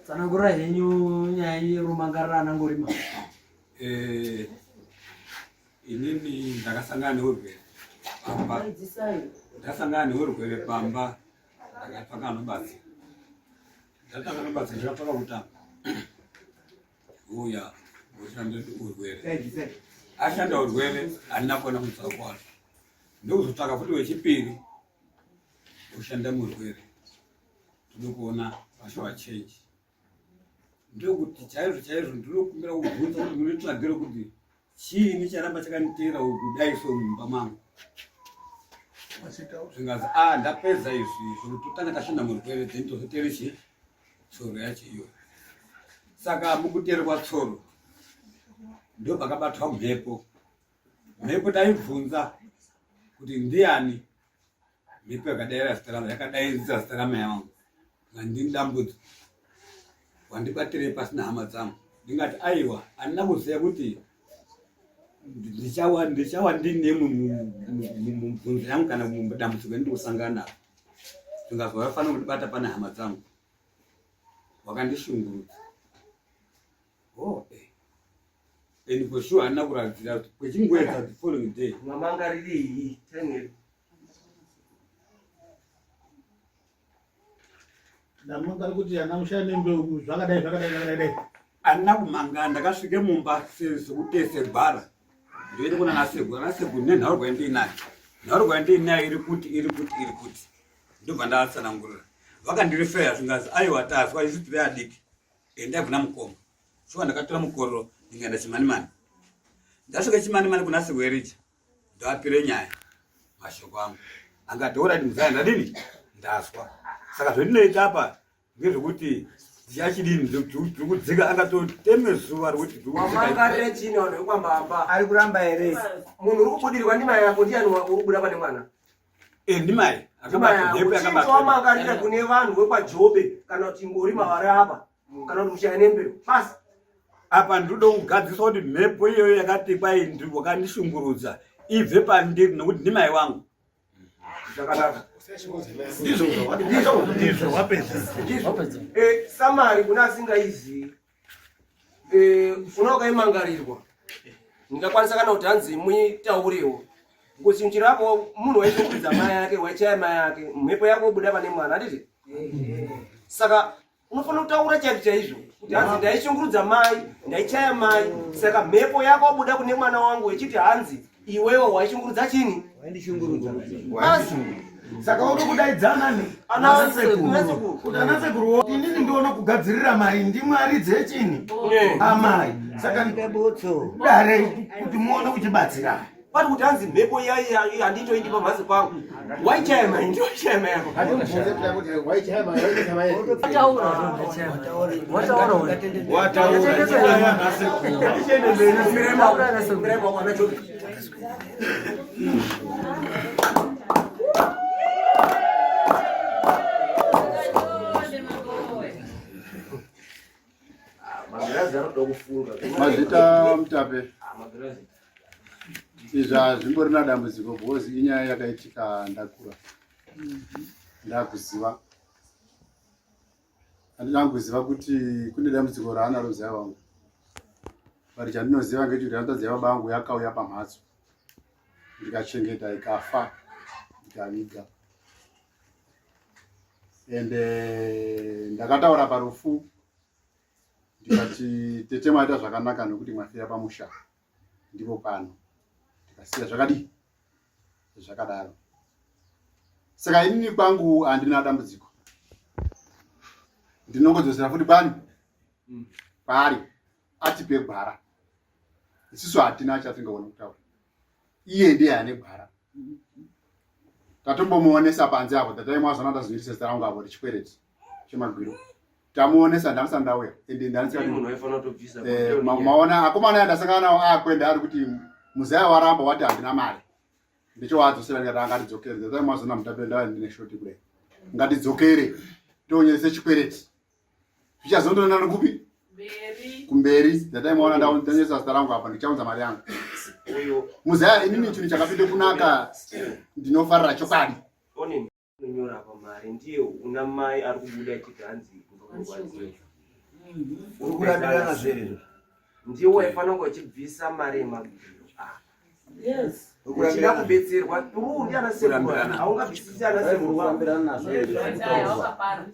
Tsanangura henyu nyaya yerumangarira ana Ngorima. Eh, inini ndakasangana neurwere pamba, ndasangana neurwere pamba, ndakatsvaka anobatsira, ndatsvaka anobatsira, ndakatsvaka kutanga uya ushanda urwere, ashanda urwere handina kuona mutsauko wacho, ndokuzotsvaka futi wechipiri ushanda murwere, tode kuona vashowa change ndokuti chaizvo chaizvo ndinokumbira kubvunza kuti munitsvagire kuti chiini charamba chakanditeera kudai so mumba mangu zvingazi a ah, ndapedza izvi izvo totanga tashanda murwere then tozotere chi tsoro yacho iyoyo saka mukuteerwa tsoro ndopakabatwa mhepo mhepo taibvunza kuti ndiani Mhepo yakadaira zita rangu, yakadaidzira zita ramai vangu. Ndini dambudzo. Wandibatirei pasina hama dzangu. Ndingati aiwa, handina kuziva kuti ndichawa ndichawa ndine mubvunzo yangu kana mudambudziko endiri kusangana naro. Zvingazi waifanira kundibata pane hama dzangu. Wakandishungurudza. Oh, eh. And for sure handina kuratidzira kuti kwechinguedza the following day. Mamangarirei time Ndamangari kuti ana mushaya nembeu zvakadai zvakadai zvakadai. Andina kumanga ndakasvike mumba sekutese gwara. Ndoende kuna nasekuru, nasekuru nenhaurwa yandiinayo. Nhaurwa yandiinayo iri kuti iri kuti iri kuti. Ndobva ndatsanangurira. Vakandirifeya zvingazi aiwa tazwa isu tiri adiki. Endai kuna mukoma. Shuwa ndakatora mukororo ndikaenda chimanimani. Ndasvika chimanimani kuna sekuru Erija. Ndapire nyaya mashoko angu angati orit muzaya ndadini ndazwa saka zvendinoita apa ngezvekuti ndichachidini ndiri kudzika angatoteme zuva rekuti wamangarire chini vanhu vekwambamba ari kuramba here munhu uri kubudirwa ndimai yako ndiyani uri kubuda pane mwana eh, ndimai akabatwamangarira kune vanhu vekwajobe kana kuti ngorima vari apa kana kuti mushaya nembeu basi apa ndinoda kugadzirisa kuti mhepo iyoyo yakati kwai wakandishungurudza ibve pandiri nokuti ndimai wangu zvakanaka ndizvo wapedza eh, samari kune asingaizivi eh, una wakaimangarirwa ndingakwanisa kana kuti hanzi muitaurewo because chinhu chirapo munhu waishungurudza mai ake waichaya mai ake mhepo yako obuda pane mwana handiti saka unofanira kutaura chaizvo chaizvo kuti hanzi ndaishungurudza mai ndaichaya mai saka mhepo yako wabuda kune mwana wangu ichiti hanzi iwewe waishungurudza chini waindishungurudza basi saka uri kudaidza nani anasekuru kuti anasekuru inini ndiona kugadzirira mai ndimwari dzechini amai saka dare kuti muone kuchibatsira Pari kuti hanzi mhepo iya handitoindi pamhatso pangu. Waichaya mai ndiyo waichaya mai yako. Mazvita Mutape. Izvi hazvimborina dambudziko because inyaya yakaitika ndakura ndakuziva handina kuziva kuti kune dambudziko raanaro mzaya wangu but chandinoziva ngechekuti hanzvadzi yababa vangu yakauya pamhatso ndikachengeta ikafa ndikaviga and eh, ndakataura parufu ndikati tete maita zvakanaka nokuti mafira pamusha ndipo pano ndikasiya zvakadii zvakadaro saka inini kwangu handina dambudziko ndinongodzosera futi kwani mm. kwaari atipe gwara isusu hatina chatingaona kutaura iye ndiye ane gwara tatombomuonesa panze apo tataimwazona tazonyirisa zita rangu apo richikwereti chemagwiro tamuonesa ndandisati ndauya ende ndandisati maona akomana yandasangana nawo akwenda ari kuti muzaya waramba wati handina mari ndichowadzosera ndikati angatidzokere tataimwazona mutape ndava ndine shoti kudai ngatidzokere tonyerese chikwereti zvichazondonana kupi kumberi ndataimaona ndanyesa zita rangu apa ndichaunza mari yangu muzaya inini chinhu chakapinde kunaka ndinofarira chokwadi. Unonyora apa mari ndiye una mai ari kubuda achiti hanzi ndirikurwadziwa. Uri kurambirana zvere izvo. Ndiye waifanira kunge uchibvisa mari yemabhiro. Ah. Yes. Uchida kubetserwa through ndiana sekuru. Haungabvisisi ana sekuru. Kurambirana nazvo here Wakapara.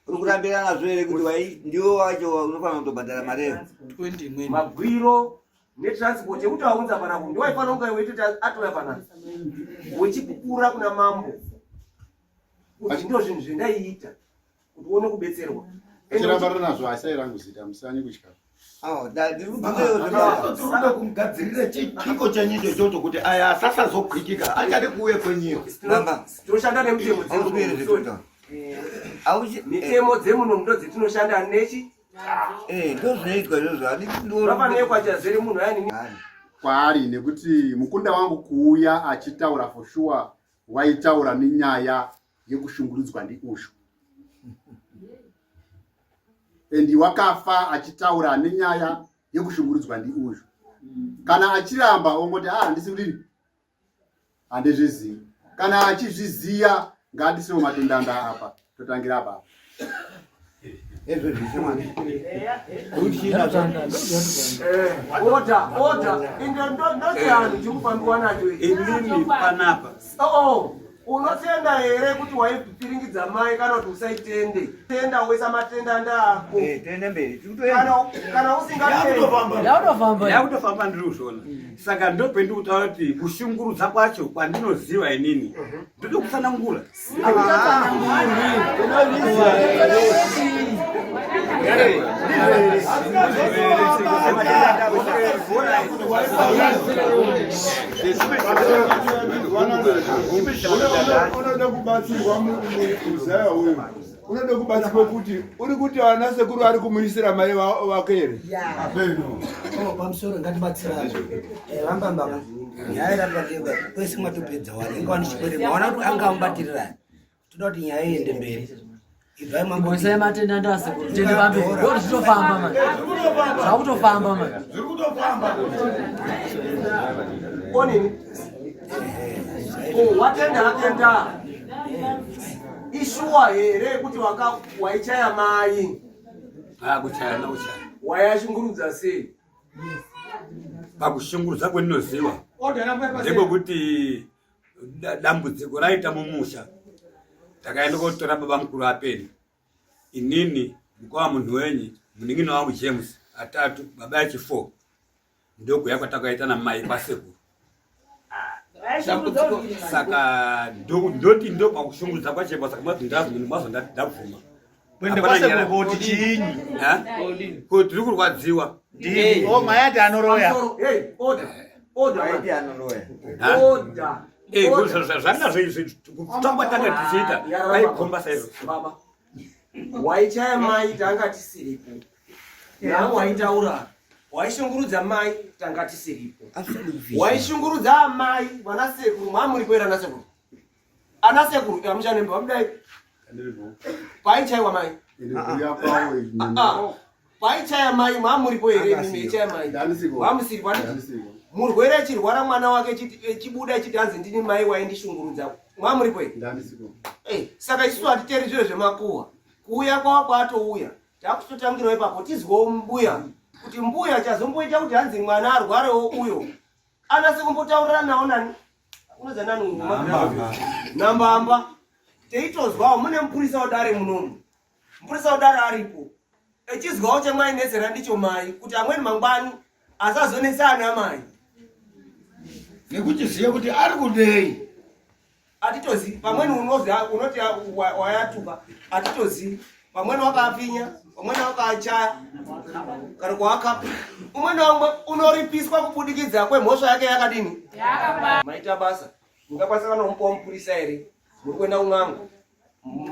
Uri kurambirana nazvo here kuti wai ndiwe wacho unofanira kutobhadhara mari eyo. 20 imweni. Magwiro netransport yekuti aunza panapa ndiwo aifanira kunge weitoti atouya panapa wechipupura kuna mambo kuti ndizvo zvinhu zvendaiita kuti uone kubetserwa. Achirambana nazvo asai rangu zita musanye kutya. Tinoda kumugadzirira chiko chenyu ichocho kuti aya asasazokwikika achade kuuya kwenyiyo. Tinoshanda nemitemo dzemuno. Mitemo dzemuno ndo dzetinoshanda nechi. Ndozvinoitwa izvozvo. Vafanire kwachazere munhu ayani. Kwaari nekuti mukunda wangu kuuya achitaura for sure waitaura nenyaya yekushungurudzwa ndiushu and wakafa achitaura nenyaya yekushungurudzwa ndiuyu kana achiramba ongoti ah handisi kudini handizvizivi kana achizviziva ngaatisewo matendanda apa totangira apa Order, order. Inde ndochianhu chiri kufambiwa nacho ichi. Inini panapa. Oh, unotenda here kuti waipiringidza mai kana kuti usaitende? Tenda woisa matenda ndako. Eh, tenda mberi. Kana usingatendi. Yakutofamba. Yakutofamba ndiri kuzviona. Saka ndopendikutaura kuti kushungurudza kwacho kwandinoziva inini. Ndotokutsanangura. Unoda kubatsirwa muzaya uyu unoda kubatsirwa kuti uri kuti ana sekuru ari kumuisira mai vake here oh, pamusoro ngatibatsirane eh, vambamba nyaya yatatibatira kwese mwatopedza wani inga wani chikwere maona kuti anga amubatirira toda kuti nyaya iende mberi ibvai mamboisai matenda ndasekuru tende pamberi ndoti zvitofamba manje zvakutofamba manje zviri kutofamba onini oh, watenda atenda ishuwa here kuti waichaya mai ah, kuchaya nakuchaya wayashungurudza sei Pakushungurudza kwendinoziva ndekwekuti dambudziko raita mumusha takaenda kotora baba mukuru apeni inini mukoma munhu wenyi munin'ina wangu James atatu baba yachi 4 ndokuya kwatakaita namai kwasekuru saka ndoti ndo pakushungurudza kwachemba saka mazo ndabvuma Kuenda kwasekuru koti chiinyi? Ko tiri kurwadziwa. Ndini. Oh, mai ati anoroya. Hey, order. Order. Mai ati anoroya. Order. Eh, zvanga zvitangwa tanga tichiita. Vaikomba saizvo. Baba. Waichaya mai tanga tisiripo. Nawo waitaura. Waishungurudza mai tanga tisiripo. Waishungurudza amai vana sekuru mamuri kwera ana sekuru. Ana sekuru amushanemba vamudai. Paichaiwa mai. Paichaya mai mamuripo here mimi ichaya mai. Mamusiripo murwere achirwara mwana wake echibuda echiti hanzi ndini mai waindishungurudza. Mamuripo here? Eh, saka isusu hatiteri zviro zvemakuhwa. Kuuya kwava kwatouya. Takutotangirawo ipapo tizwewo mbuya kuti mbuya chazomboita kuti hanzi mwana arwarewo uyo. Anase kumbotaurirana nawo nani? Unoza nani nambamba teitozwawo mune mupurisa wedare munomu mupurisa wedare aripo echizwawo chemwainetsera ndicho mai kuti amweni mangwani asazonetsa ana mai nekuchiziva kuti ari kudei atitozivi pamweni unozi unoti wayatuka atitozivi pamweni wakaapfinya pamweni wakaachaya kana kuakapa umwe naumwe unoripiswa kubudikidza kwemhosva yake yakadini maita basa mungakwanisa kana kumupawo mupurisa here muri kuenda kun'anga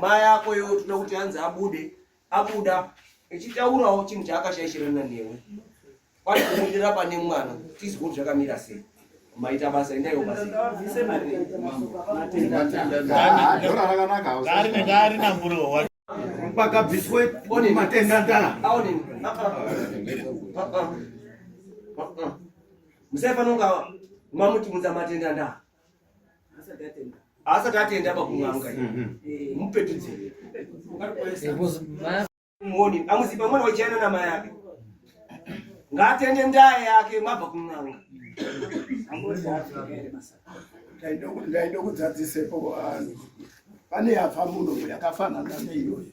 mai ako iwe toda kuti anzi abude abuda echitaurawo chinhu chaakashaishirana newe kwati kumudira pane mwana tizwe kuti zvakamira sei maita basa endaiwo basa Pakabviswe matenda ndaa. Musaifanira kunga mamutimudza matenda ndaa. Asati atenda pakun'anga mupetudzire muoni amuzipa mwana wachiana namai ake ngaatende ndaa yake mabva kun'anga. Ndaida kudzadzisepo vanhu pane yafa munhu yakafanana neiyoyo,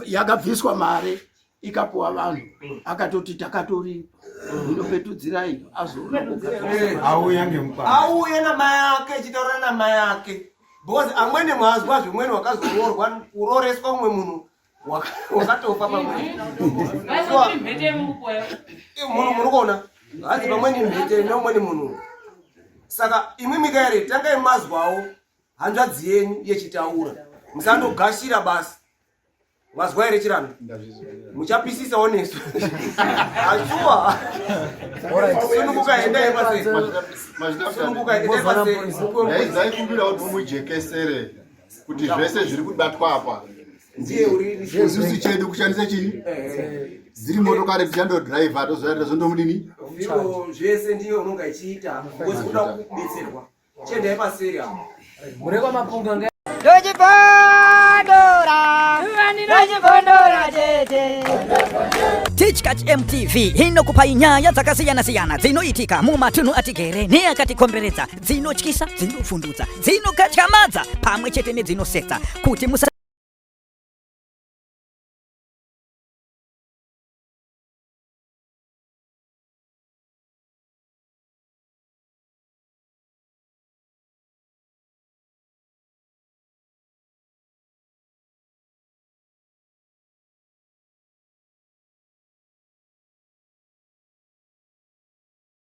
yakabviswa mari ikapuwa vanhu, akatoti takatoripa, inopetudzirai azoona kugadzirisa. Auya ngemukwa. Auye namai ake echitaura namai ake, because amweni mwazwa zvimweni wakazoroorwa kuroreswa umwe munhu wakatofa pamweni. Munhu muri kuona hanzi pamweni mhete neumweni munhu. Saka imwimi kaere tangai mazwawo hanzvadzi yenyu yechitaura, musandogashira basi. Mazwa here chirano? Muchapisisawo nesu achuwa. Sununguka, endai paseri. Sununguka, endai paseri. Ndaikumbira kuti mumujekesere kuti zvese zviri kubatwa apa ndiye uri isusu chedu kushandisa chini dziri motokari tichandodhiraivha tozoenda zondomudini. Zviro zvese ndiye unonga ichiita because kuda kubetserwa. Chiendai paseri apo. Murekwa mapunga nga. Ndochibondora, ndochibondora chete. Tichkach MTV inokupai nyaya dzakasiyana-siyana dzinoitika mumatunhu atigere neakatikomberedza, dzinotyisa, dzinovhundutsa, dzinokatyamadza pamwe chete nedzinosetsa kuti musa.